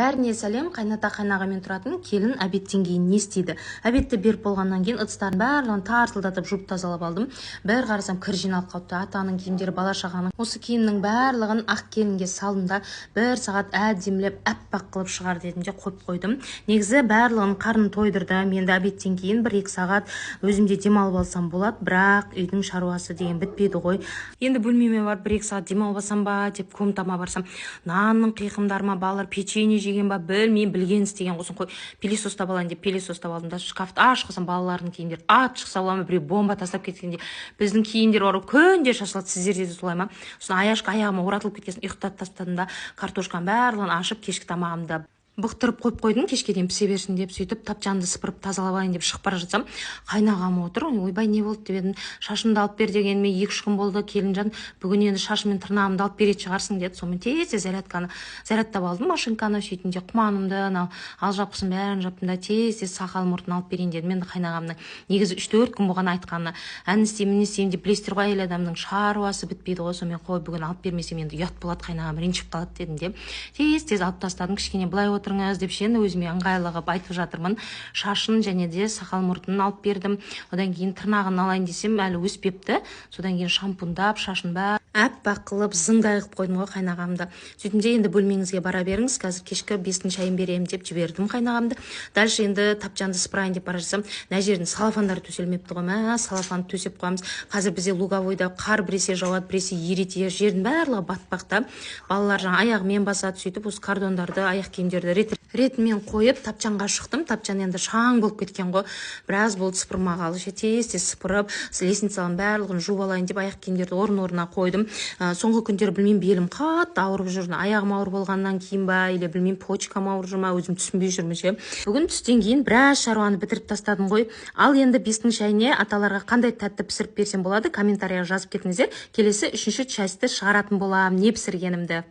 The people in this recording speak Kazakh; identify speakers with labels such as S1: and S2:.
S1: Бәріне сәлем! Қайната, қайнағамен тұратын келін обедтен кейін не істейді? Обедті беріп болғаннан кейін ыдыстардың барлығын тарсылдатып жуып, тазалап алдым. Бір қарасам, кір жиналып қалыпты: атаның киімдері, бала шағаның. Осы киімнің барлығын ақ келінге салдым да, бір сағат әдемілеп, аппақ қылып шығар дедім де, қойып қойдым. Негізі барлығын қарнын тойдырдым. Енді обедтен кейін 1-2 сағат өзім де демалып алсам болады, бірақ үйдің шаруасы деген бітпейді ғой. Енді бөлмеме барып, 1-2 сағат демалып алсам ба деп комнатама барсам, нанның қиқымдары ма, балалар печенье жеген ба, білмеймін, білген істеген. Сосын қой, пылесос ұстап алайын деп пылесос ұстап алдым да, шкафты ашып қалсам, балалардың киімдері ат шықса бола ма, біреу бомба тастап кеткендей. Біздің киімдер бар ғой, күнде шашылады, сіздерде де солай ма? Сосын аяшка аяғыма оратылып кеткен соң, ұйықтатып тастадым да, картошканың барлығын ашып, кешкі тамағымды бұқтырып қойып қойдым, кешке дейін пісе берсін деп. Сөйтіп тапчанды сыпырып, тазалап алайын деп шығып бара жатсам, қайнағам отыр. «Ойбай, не болды?» – деп едім. «Шашымды алып бер дегеніме 2-3 күн болды, келінжан. Бүгін енді шашым мен тырнағымды алып беретін шығарсың», – деді. Сонымен тез тез зарядканы зарядтап алдым, машинканы. Сөйттім де, құманымды, анау алжапқышын, бәрін жаптым да, тез тез сақал мұртын алып берейін дедім. Енді қайнағамның негізі 3-4 күн болған айтқанына, ән істеймін, не істеймін деп. Білесіздер ғой, әйел адамның шаруасы бітпейді ғой. Сонымен, қой, бүгін алып бермесем, енді ұят болады, қайнағам ренжіп қалады дедім де, тез тез алып тастадым. «Кішкене былай отырыңыз», – деп ше, енді өзіме ыңғайлы қылып айтып жатырмын. Шашын және де сақал мұртын алып бердім. Одан кейін тырнағын алайын десем, әлі өспепті. Содан кейін шампундап, шашын бәрін аппақ қылып, зыңдай қылып қойдым ғой қайнағамды. Сөйттім де, «Енді бөлмеңізге бара беріңіз, қазір кешкі 5-тің шайын беремін», – деп жібердім қайнағамды. Дальше енді тапчанды сыпырайын деп бара жатсам, мына жердің целлофандары төселмепті ғой. Мә, целлофанды төсеп қоямыз. Қазір бізде Луговойда қар біресе жауады, біресе ериді, жердің барлығы батпақ та, балалар жаңа аяғымен басады. Сөйтіп осы картондарды, аяқ киімдерді рет ретімен қойып, тапчанға шықтым. Тапчан енді шаң болып кеткен ғой, біраз болды сыпырмағалы ше. Тез тез сыпырып, лестницаның барлығын жуып алайын деп, аяқ киімдерді орын орнына қойдым. Соңғы күндері, білмеймін, белім қатты ауырып жүр. Аяғым ауыр болғаннан кейін ба или, білмеймін, почкам ауырып жүр ма, өзім түсінбей жүрмін ше. Бүгін түстен кейін біраз шаруаны бітіріп тастадым ғой. Ал енді 5-тің шайына аталарға қандай тәтті пісіріп берсем болады, комментарийға жазып кетіңіздер. Келесі үшінші частьті шығаратын боламын, не пісіргенімді.